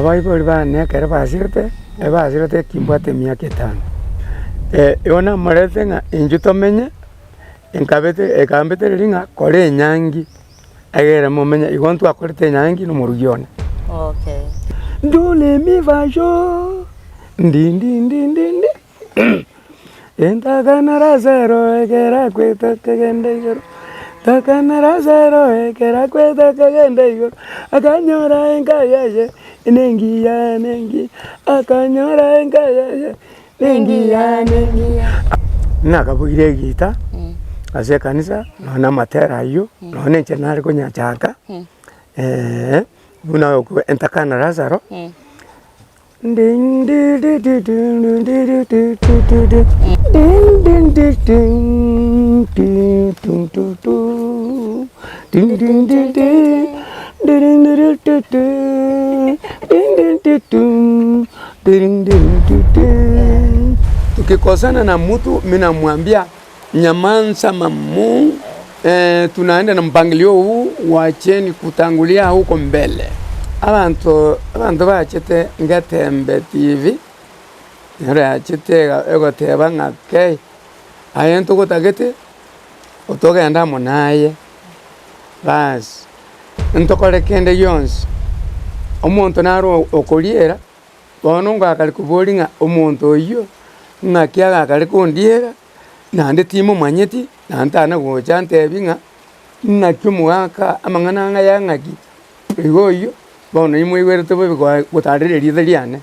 Abaibori bane ekero basirete, ebasirete ekimbwate emiaka etano. Igo namorete ng'a inchuo tomenye, enkabete ekambetereria ng'a kora enyangi egere momenye, igo ntwakorete enyangi na omorugi one. Okay. Do re mi fa so ndi ndi ndi ndi ndi. Entakana Lazaro ekero akwete akagenda igoro, Ntakana Lazaro ekero akwete akagenda igoro, Akanyora enka yaye nengiya nengiya, Akanyora enka yaye nengiya nengiya. Nakabugire egita ase ekanisa nonya na amatera aywo, nonya inche nare konyachaka buna entakana Lazaro. Tukikosana na mtu mi namwambia nyamanza mamu tunaenda na mpangilio huu wacheni kutangulia huko mbele. Abanto abanto bachete ngetembe TV, nero yachete ega egoteba ng'a kei, aye ntogotagete, otogende amo naye, baas, ntokore kende gionsi, omonto naro okoriera. Bono ngakare koboria ng'a omonto oyio ng'aki agakare kondiera, naende timomanyeti, naende tana gocha antebi ng'a ng'aki omogaka amang'ana anga ya ng'aki, igo oyio bono imoigwerete bobe gotarera erieta riane.